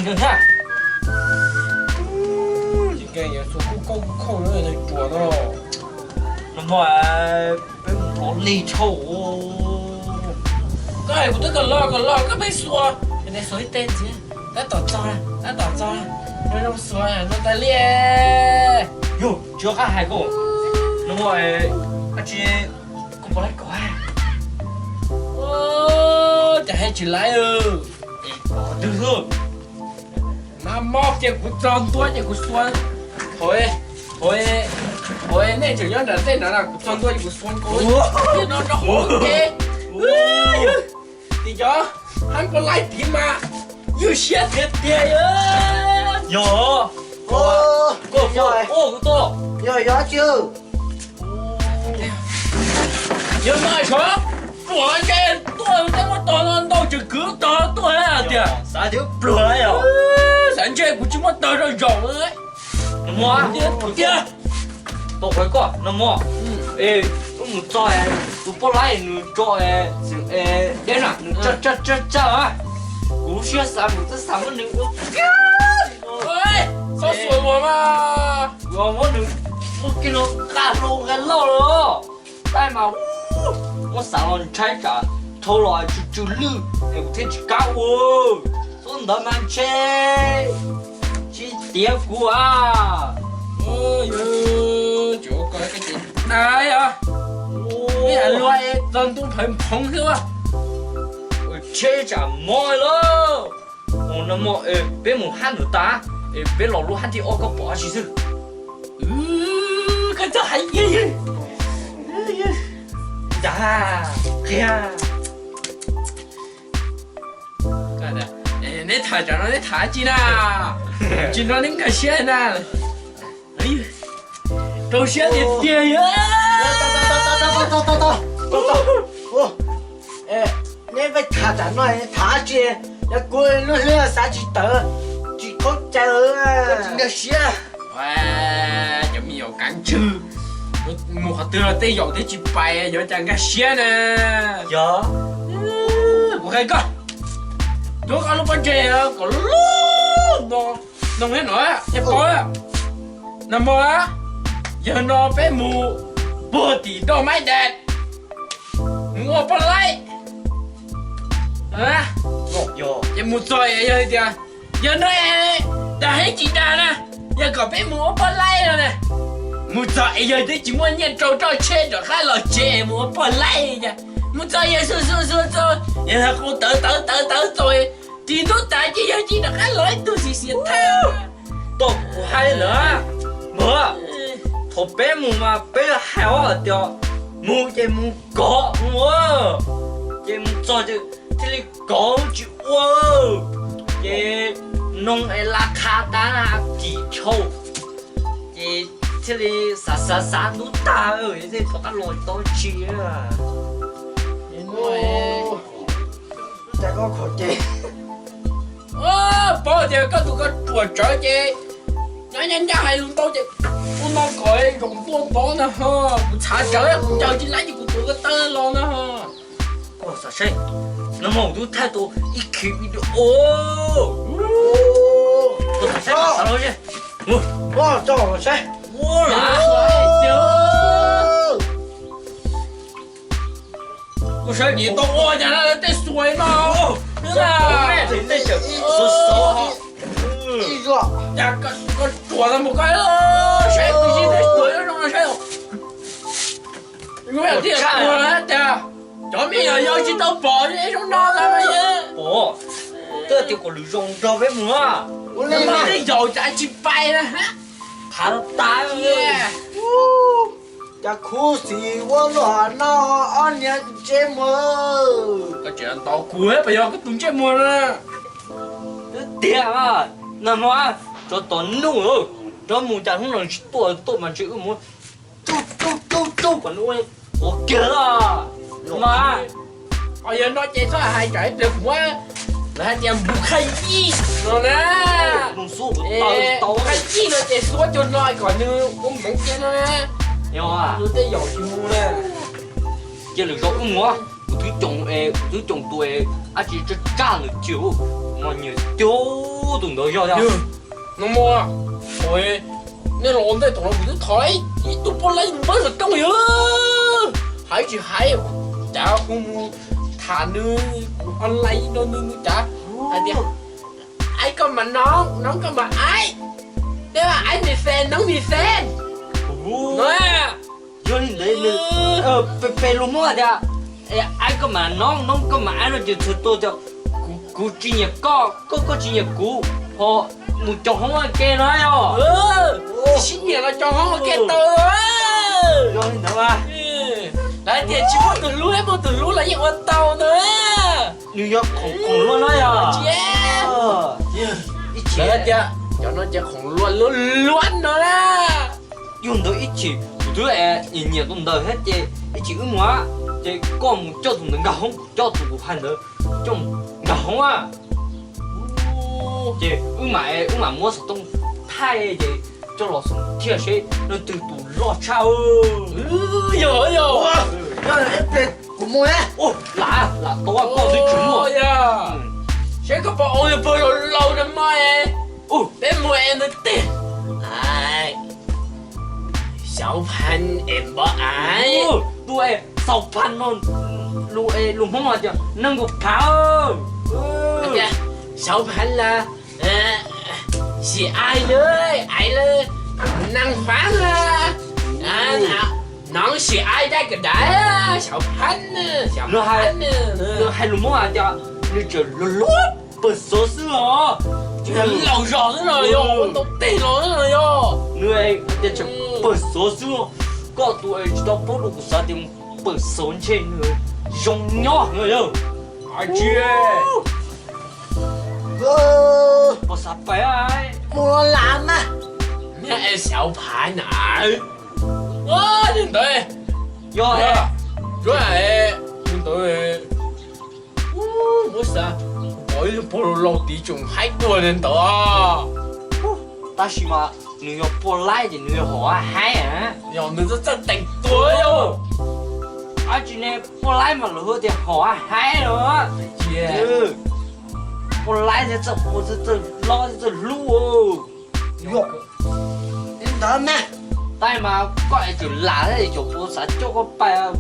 Nws thiab. Tsis kev yuav txhua kuj kauj kuj khauj yuav nws ruam no. Nag hmo peb mus lov lig dhau. Koj hais kuv twb kom los kom los koj pheej xuas, xuas ib teg ntxiv. Tab tom txog, tab tom txog, zoo xuas no tas li. Yog tsis yog qab hais koj, nag hmo dab tsi koj puas laib kom? Cas hais tsis laib. Twg xwb? Nag hmo ces kuv txog ntua ces kuv xuas. Thaum, thaum, thaum nej tseem nyob nram tej no na kuv txog ntua ces kuv xuas nkaus no rau hauv ke. Tim cov hab puas laib tid mas ywj siab tiag tiag. Yog, koj, koj, koj, koj, yog, yog tsi. Yog no tshuav pluag ntshe tuaj tej muab tog no ntau tseem kwv tog tuaj tiag. Xav tias pluag yog. Xav ntshe kuv tsis muab tawg rau zaum. Nag hmo tiag. Tau qhov koj nag hmo, wb mus txog tus poj laib nws tso deb na nws tsa tsa tsa tsa. Kuv lub siab xav kuv twb xav muab nws ua, txhob xuas luag mas. Kuv muab nws ua kiag los nqa hlo nqa loj los. Tab mas muab xav los ntshai tsam dhau los tsw tsw lwj es kuv thiaj tsis kam ua. Txhob ntawd mas ntshe tsis tiav kuv a. Tsis ua koj ces na yog, ib yam luag es txog ntu phawv nphoov xwb. Tsheb tsam mob lawm. Mus no mog, peb mus hab ntawd tas, peb los lub hab thib ob koj pom dab tsi xwb. Koj txawj hais kiag. Neb tham tsam no neb tham dab tsi na? Tsis no neb nkag siab na. Rau siab tiag tiag. Neb pheej tham tsam no tham dab tsi? Yog kuv lub hlwb xav tsis tawm, tsis khaub cai, tsis nkag siab. Cov me nyuam kav ntswg, mus qhov twg los tej yaum twb tsis pais, yuav cas nkag siab na. Yog, kuv qhia koj, rub koj lub pob ntseg kom lub no, no thiaj paub. Nag hmo, yawg no peb mus puag tim Doj Maib Dam, mus ua poj laib. Ces mus txog es yog tias, yog no es dag heev tsis dag na, yog kom peb mus ua poj laib no na. Mus txog es yog twb tsis muaj nyiaj rau roj tsheb rov qab los tsev mus ua poj laib cas. Mus txog yawg xu xu xu txog, yawg qus tawv tawv tawv tawv txog, ris ntub tas ces yawg cia rov qab los ib tug xiv xiav thaj. Tau kuv hais ntawd, thaum peb mus mas peb hais os tias mus ces mus kov mus, ces mus txog ces thiaj li kov tsis ua, ces noog es la qha tas na, kim chau, ces thiaj li xav xav xav ntub tag, thiaj pom qab los tau tsis. Cas koj khuv ces paub tias koj tus koj ruam tsawv ces nyob nyob nyob hais lus ntau ces ua no kom zoo tuaj tod na ho. Kuv txhav tsawv kuv ncaws tsis laib ces kuv tuav ko taw los na ho. Koj xav saib, nag hmo kuv twb thaij tau ib khib video. Koj xav saib mas xav los seb. Koj saib. Kuv sawv dim tau ua cas na tej xuas no. Tej xuas xov. Cas koj ruam los mus koj saib kuv sib tej xuas zoo no saib. Zoo yam tias tuag tias cov me nyuam yaus tsis tau pom zoo no los mas. Pom, twb tias kom lwm zaus nrog peb mus. Ua li no tej yaum cas tsis pais na. Qhav tas. Cas khuv xim ua luaj no, ob niag ntsej muag. Koj tseem ntaus kuv puas yog koj tus ntsej muag na? Twb tiag, nag hmo tsov tom nuj, nrog mus cas hnub no tsis tuaj, tuaj mas ntshe wb mus tub tub tub tub kom nws ua kiag mas. Yog no ces txhob hais tsam ib pliag kuv muab lawv hais tias npus khaj yij no na. Npus khaj yij no ces xuab cuag no kom nws ua npoov kiag no na. Nws tej yaum tsis mus na. Cia lwm zaus wb mus, kuv twb coom, kuv twb coom tus dab tsi tsaj tsaj ntawd ci, mas nyiam cuag tus ntawd yog tiag. No mas, nej los ua ntej thaum no kuv twb thov ib tug poj laib mus pab xov tooj yog, hais tsis hais, cas kuv mus tham nws online no nws nws cas hais tias, ai koj mas noob, noob koj mas ai, teb mas ai mis fes noob mis fes no. Yog li ntawd nws, peb lus Hmoob hais tias, ai koj mas noob, noob koj mas ai no ces txhua tus tias, kuv tsis nyiam koj, koj koj tsis nyiam kuv, ho mus caum hoob ua ke no yog. Tsis sib nyiam los caum hoob ua ke tau. Yog li ntawd mas, lawv tias tsis muaj tus hlub, muaj tus hlub los yeej ua tau ntawd. Nws yog khoom luaj no yog. Ib chim tias cov no ces khoom luaj luaj luaj no na. Yog ntawd ib chim kuv twb nyiam tus ntawd thiab ces ib chim wb mus, ces koj mus coj tus ntawd nkag hoob, kuv coj tus kuv hais ntawd coj nkag hoob a. Ces wb mam, wb mam muab xov tooj thaij ces coj los xov thiaj seb leej twg tus loj tshaj. Yog yog, kuv mus na. Lam, lam tau koj twb tsis muaj. Seb koj puas ua pog laus laus na mog. Peb mus es ntawd tes. Xauv Phan es npov ais. Tus es Xauv Phan no, lus, lus Hmoob hais tias neeg nkaus phav. Xauv Phan las, xim ais lawm, ais lawm, neeg phav las, nov xim ais dai kawm dais, Xauv Phan, Xauv Phan. Nws hais lus Hmoob hais tias nws tseem luag luag pawg xov xwb os. Laus zog xwb no yog, ua ntau teg los xwb no yog. Nws tias tseem pawg xov xwb. Koj tus es tsis tau paub rau kuv xav tias pawg xov ntshe nws zoo nyob no yog. Tsis, puas xav pais mus los lam mas. Nyob es Xauv Phan na. Ntawd, yog, ntawd, muab xav, pom ib tug pog laus laus tid tseem haib tuag li ntawd. Tab sis mas nws yog poj laib ces nws yog hom haib. Yog nws txawj txawj teem tuag yog. Ab tsi ne, poj laib mas lawv hu tias hom haib no. Poj laib thiaj txawj ua, txawj hlob, txawj hlub. Yog li ntawd mas, tab mas koj es tseem lam thiab, cov puav xav coj koj pais,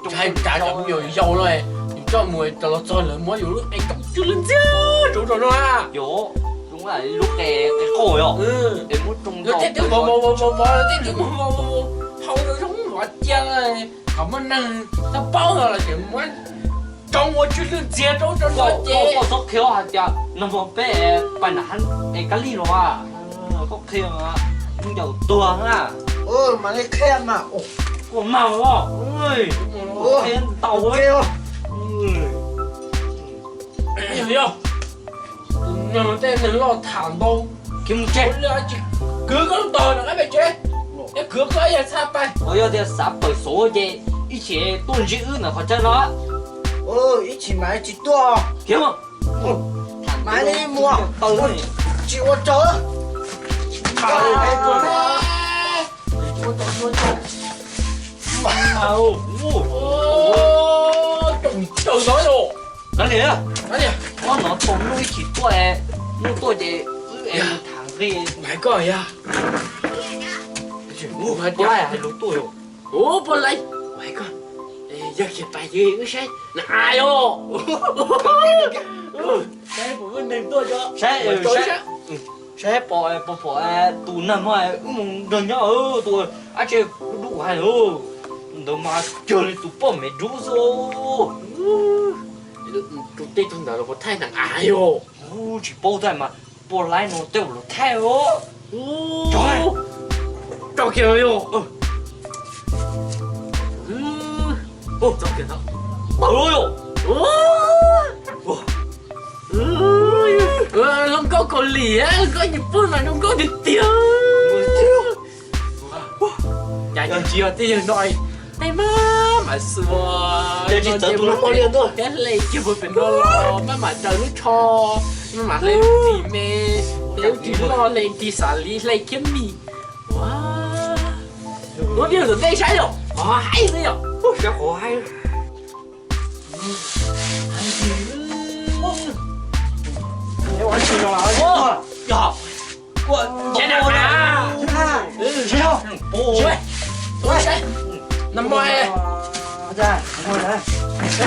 tseem cov me nyuam yaus no, yus coj mus rau los txog lawv muab yus lub qe rau tsw lwj ntxiag rau rau no. Yog, lub qe, qe qoj yog, es muab rau tej twb mos mos mos mos, tej twb mos mos mos, hau rau zoo mov cia, kom muaj neeg txhob paub no los tseem muab rau ua tsw lwj ntxiag rau rau no ces. Koj txhob qhia hais tias nag hmo peb pais nram es Kab Lig los, koj qhia mas mus ncaum tuag na. Mam li qhia mas. Koj mag os, qhia ntau. Yog, yog, tus neeg tej neeg loj tham ntau, khiav mus tsev, tsis kwv koj lub tog rov qab pem tsev, yog kwv koj yog txhaj pais. Yog tias xav pawm xov ces ib chim tuaj ntsib wb ntawm qhov chaw no. Ib chim mam tsis tuaj. Khiav, mam li mus, tsis ua raws. Tsoom chaw no los, ob no tau hnub ib chim tuaj, hnub tuaj ces wb es mus tham nqi. Hais koj yog, ua hais lus tuaj yog. Ua poj laib, hais koj, yog khiav pais ces wb saib na yog. Saib pom, pom, pom tus nag hmo wb mus nrog nyob tus dab tsi dub dub hais ntawd mas cuag li tus poj me dub xwb. Tus tej tug ntawd los puas thaij ntag yog. Tsis paub thaij mas poj laib no tej zaum los thaij os. Tso kiag yog. Tawm los yog. Zoo nkauj Kaus Lim, zoo nkauj Nyij Pooj mas zoo nkauj tiag tiag. Cas tsis yog tej yawg no, tej maj mam xuas, thiab hle kiag puag pem no los maj mam raws lub tsho, maj mam hle lub ris me, hle lub ris loj, hle ris xav li, hle kiag mis. Ua, ua niag ntawm ntej saib yom, qhov haib xwb yom. Saib qhov haib. Yog, kuv tsev neeg na. Nag hmo, nag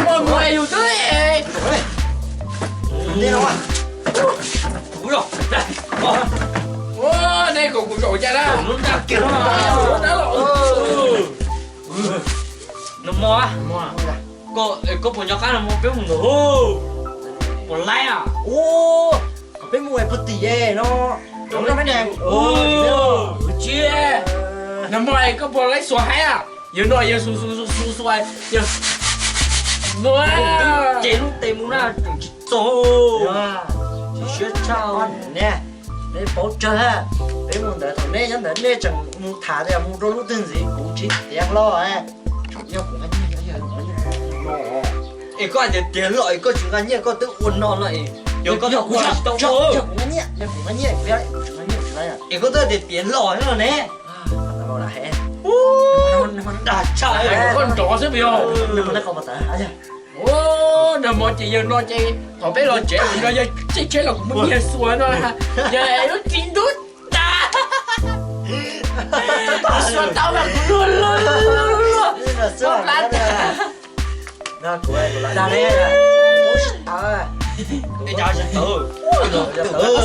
hmo mus yus twb, nej kom kuv zaum cas na. Nag hmo, koj puas nco qab nag hmo peb mus ntawd? Puas laib a? Peb mus puag tim no. Tsis, nag hmo koj puas laib xuas haib a? Yawg no yawg xuas xuas xuas xuas, yawg no ces lub tes mus na tseem tsis txog. Tsis siab tshaj ne. Neb paub tsawg, peb mus ntawd thaum neb nyob ntawd nej tseem mus tham tias mus rau lub twg ntxiv kuv tsis tiav hlo. Yog kuv nqa nyiaj, es koj hais tias tiav hlo es koj tsis nqa nyiaj koj twb ua no no es, yog koj twb ua tsis tau, yog kuv nqa nyiaj, yog kuv nqa nyiaj, kuv nqa nyiaj, es koj twb tias tiav hlo no ne. Dag tshaj, koj nrov xwb puas yog? Nag hmo ces yawg no ces thaum peb los tsev no yawg tsheb tsheb los kuv muab nyiag xuas no, yawg lub tsis ntub tas. Xuas tau mas kuv luag luag luag luag luag plab tas. Dag ne, ub tsis tawv.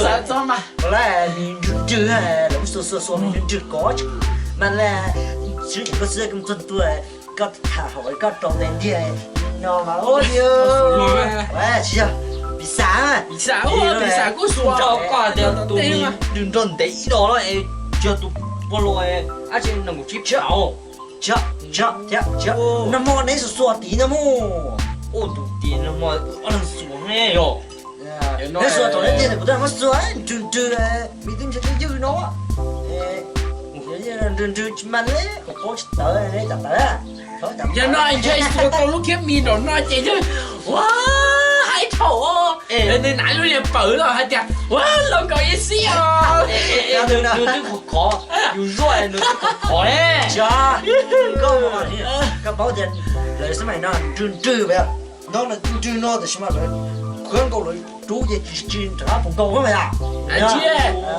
Xav txog mas, nrwg nrwg, lawv xuas xuas xuas nrwg nrwg kov tsis, mas la, sib koj xwb koj txog tua, koj tham hauv koj rau tes ntiag no mas ua li, tsis yog, piv xam, piv xam kuj xuas. Koj tias tus nrog ntev ib dos no es tsis yog tus pog los, ab tsi nees nkaum tsib phaum. Tsis, tsis, tsis, nag hmo neb xuas xuas tid no mus. Ua tus tias nag hmo ob leeg xuas ne yog. Neb xuas thaum neb tiag kuv twb muab xuas nrwg nrwg, me tub ntshe twb ywg no. Nrwg nrwg tsis mas neb kom paub tsis tawv neb cas tawv. Yog no ntshe xuas tau lub khiab mis nraum no ces yog ua haib dhau. Nws hnav lub niag pawg los hais tias ua los nkaus ib xib os. Nws twb khov khov, yus zuaj nws twb khov khov ne. Koj paub tias lawv xab maim no nrwg nrwg, nrog nws nrwg no tiam sis mas lawv khuab nkaus lawv rub ces tsis tsis rov qab puas nkaus mas yom. Tsis,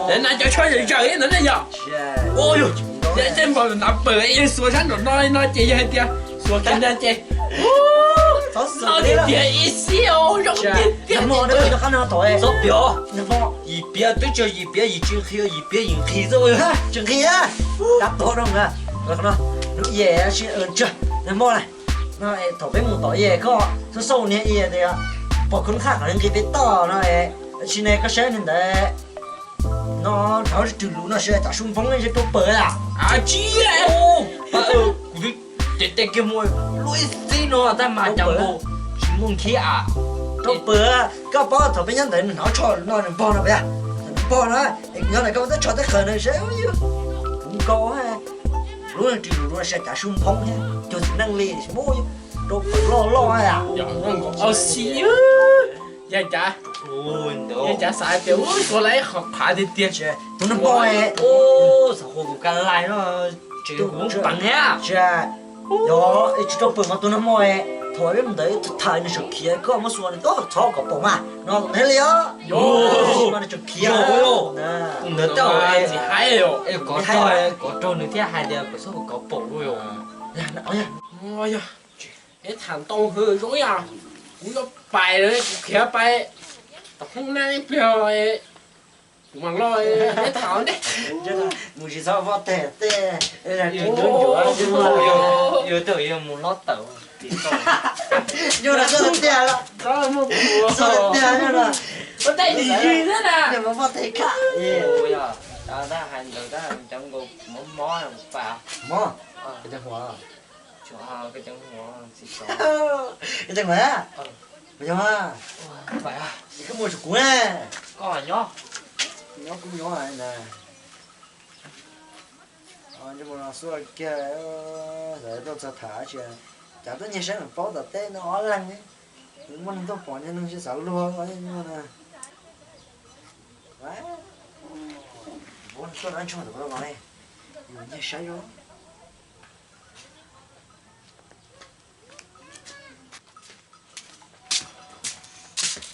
lawv hnav cov tsho zaws zaws ntawd ne yom. Tej npaum hnav pawg yog xuas sab nraum no no ces yog hais tias xuas kiag no ces no tiag ib xib os, zoo tiag tiag. Txhob piav, yim piav twb tsis yog yim piav, yim tsis nqhis, yim piav yim nqhis xwb. Tsis nqhis, dab tuag rau nws. Hnub yes, nag hmo na, thaum peb mus tom yes koj xauj xauj niag yes tias pog khoob qhaj qhov nqhis peb toj no, tsis ne koj saib niag ntawd no, nrog rwg lus no sib cav su npoob ntshe rau pawg a. Tsis, kuv twb cev tes kiag mus luaj ib xib no tab mas cas nkaus tsis muaj nqhis a. Rau pawg, koj paub thaum peb nyob ntawd nws hnav tsho no nws npog no pab, nws npog no, nyob ntawm koj muab teb tsho teb qhawv nws saib, puv nkaus, lub rwg lus no sib cav su npoob thiab cuag txiv neej li, rau pawg loj loj a. Yog cas, yog cas xav tias ua tua lawm qhov qhav tiag tiag. Tus nag hmo, xav hu tus ka lais no, tseem hu peev thiab. Yog tsis rau pawg mas tus nag hmo thaum peb mus ntawd tham nws tseem khiav, koj muab xuas nws txhob kom pom mas no thiaj li os. Mas nws tseem khiav. Tus ntawd tau txiv haib, kov raug nws thiaj hais tias kom txhob kom pom. Yog, yog, yog, tham ntau hwv zoo yom. Kuv yuav pais lawm, kuv khiav pais tom hoob nab ib pliag, kuv mam los neb tham ne. Mus tsis txhob pob teg tej, yus twb yog mus lob tawm. Nyuj no txog tiag los, txog tiag nyuj no. Pob teg ywg ywg xwb na. Pob teg kham. Yog, tab hais ntawd tab cov nkaus mob mob pas. Mob, koj cov huav. Koj cov huav, koj cov huav, koj mus tsum kuv na. Koj nyob, nyob kuv nyob na. Ntsej muag no xuaj kiag, tuaj txog tham tsis, cas tuaj nyiag saib nws paub tom teb no ob leeg. Muaj neeg tuaj pom nyiag neeg tsis xav luag no. Vauv tuaj nrog ntsoog ntawm no, yus nyiag saib zoo.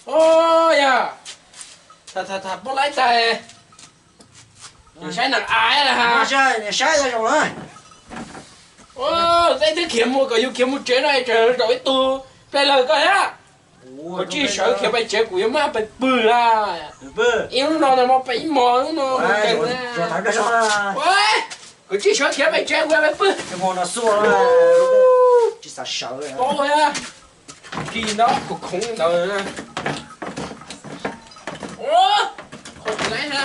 Yog, tham tham poj laib tas, saib nees av na ha. Saib zoo na. Tej twb khiav mus kom yus khiav mus tsev no es tseem zaum ib tug ple lawg koj thiab. Kuv tsis sawv khiav pem tsev kuv yuav muab pem pw lawm. Ib lub no no mas pem ib hmos lub no. Kuv tsis sawv khiav pem tsev kuv yuav pem pw. Tsis xav sawv. Kis ntawd kuv khoov ntawd. Qhov tsis laib na.